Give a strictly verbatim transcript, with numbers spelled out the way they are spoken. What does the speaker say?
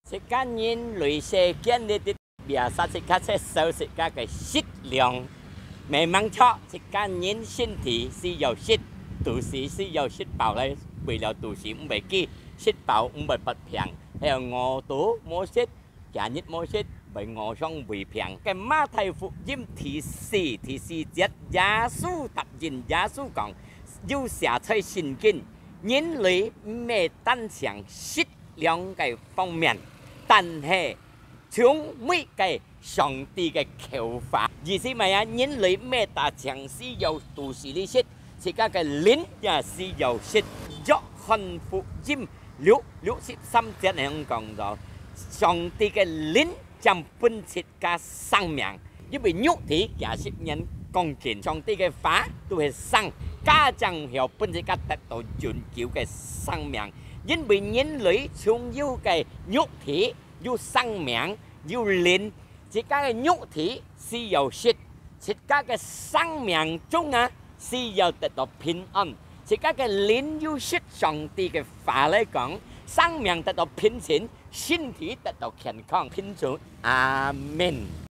自家人類世間裡底，biasa自家接受自家个食量。Memang著，自家人身體需要食，肚屎需要食飽來，為了肚屎毋會飢，食飽毋會發病，還有餓肚無食， 今日無食，會餓傷會病。該馬太福音第四，第四節，耶穌答應，耶穌講，有寫在聖經，人類毋係單淨食量个方面，但係從每个上帝个口話。意思麼个啊？人類毋係單淨需要肚屎裡食，自家个靈也需要食。約翰福音六，六十三節恁樣講到，上帝个靈正分自家生命，因為肉體幾十年光景，上帝个話都係生，家正曉分自家得到永久个生命。因為人類從有个肉體，有生命，有靈，自家个肉體需要食，自家个生命中啊，需要得到平安。自家个靈有食上帝个話來講，生命得到平靜，身體得到健康、平安。阿們。